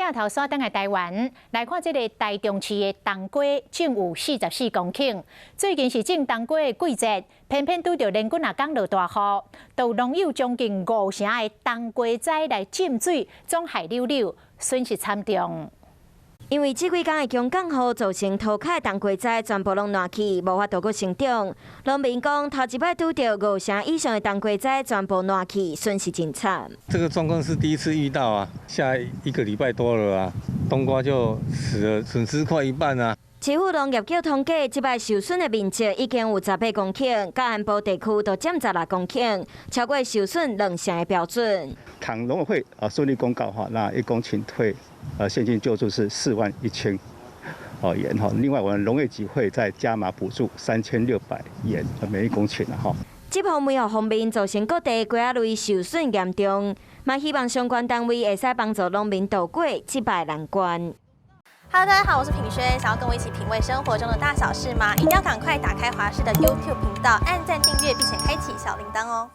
鏡頭轉轉來台灣，來看這个台中市的冬瓜種有44公頃。最近是種冬瓜的季節，偏偏拄著連幾若工落大雨，予農友將近五成的冬瓜栽來浸水，總害溜溜，損失慘重。因為這幾工的強降雨，造成塗跤的冬瓜栽全部攏爛去，無法度閣成長。農民講，頭一擺拄著五成以上的冬瓜栽全部爛去，損失真慘。這個狀況是第一次遇到啊，下一個禮拜多了啊，冬瓜就死了，損失快一半啊。市府農業局統計，這擺受損的面積已經有18公頃，佮南部地區都佔16公頃，超過受損兩成的標準。倘農委會啊順利公告哈，那一公頃退現金救助是41,000元哈。另外，我們農業局會再加碼補助3600元每一公頃哈。這波梅雨鋒面造成各地瓜仔類受損嚴重，嘛希望相關單位會使幫助農民渡過這擺難關。 Hello，大家好，我是品軒，想要跟我一起品味生活中的大小事嗎？一定要趕快打開華視的 YouTube 頻道，按讚訂閱，並且開啟小鈴鐺哦。